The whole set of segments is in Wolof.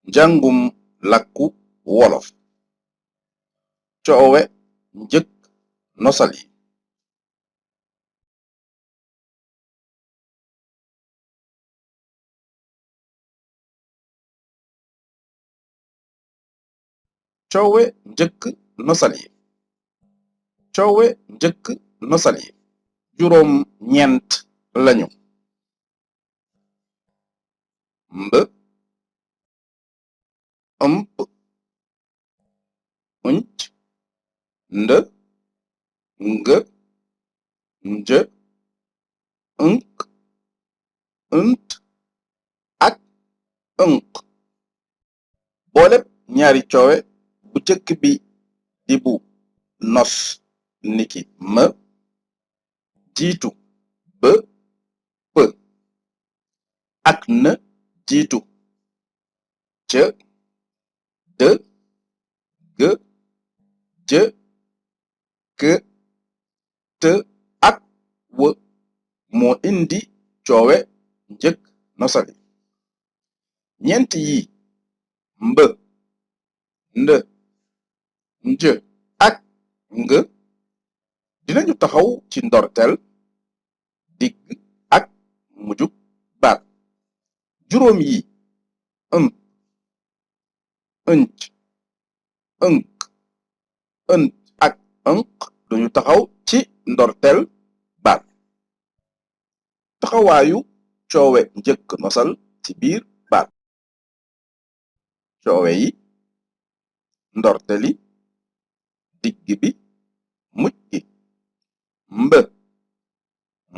Njàngum làkku wolof. Coowe njëkk nosal yi. Coowe njëkk nosal yi. Coowe njëkk nosal yi. Juróom ñeent lañu. Mb, ëmp, unc, nd, ng, nj, ënk, ënt ak ënk. Booleb ñaari coowe bu jëkk bi di bu nos niki m jiitu b p ak n jiitu c d g j k t ak w moo indi coowe njëkk nosali. ñeent yi mb, nd, nj ak ng dinañu taxaw ci ndorteel, digg ak mujjug baat. juróom yi ëmp, ënc, ënk, ënt ak ënk duñu taxaw ci ndorteel baat. taxawaayu coowe njëkk nosal ci biir baat. coowe yi ndorteli, digg bi, mujj gi. mb,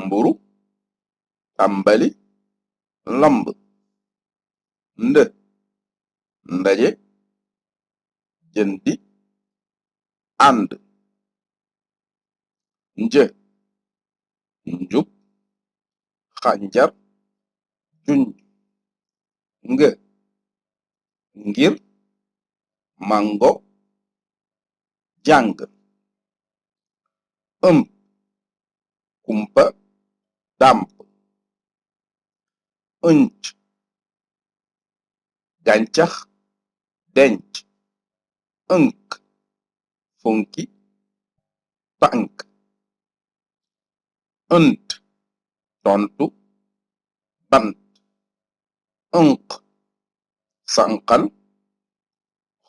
mburu, tàmbali, lamb. nd, ndaje, jëndi, ànd. nj, njub, xànjar, junj. ng, ngir, mango, jàng. ëmp, kumpa, dàmp. ënc, gàncax, denc. ënk, funki, tànk. ënt, tontu, bant. ënk, sànqal,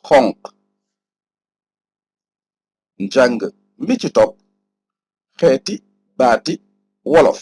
xonq. njàng mi ci topp xeeti baati wolof.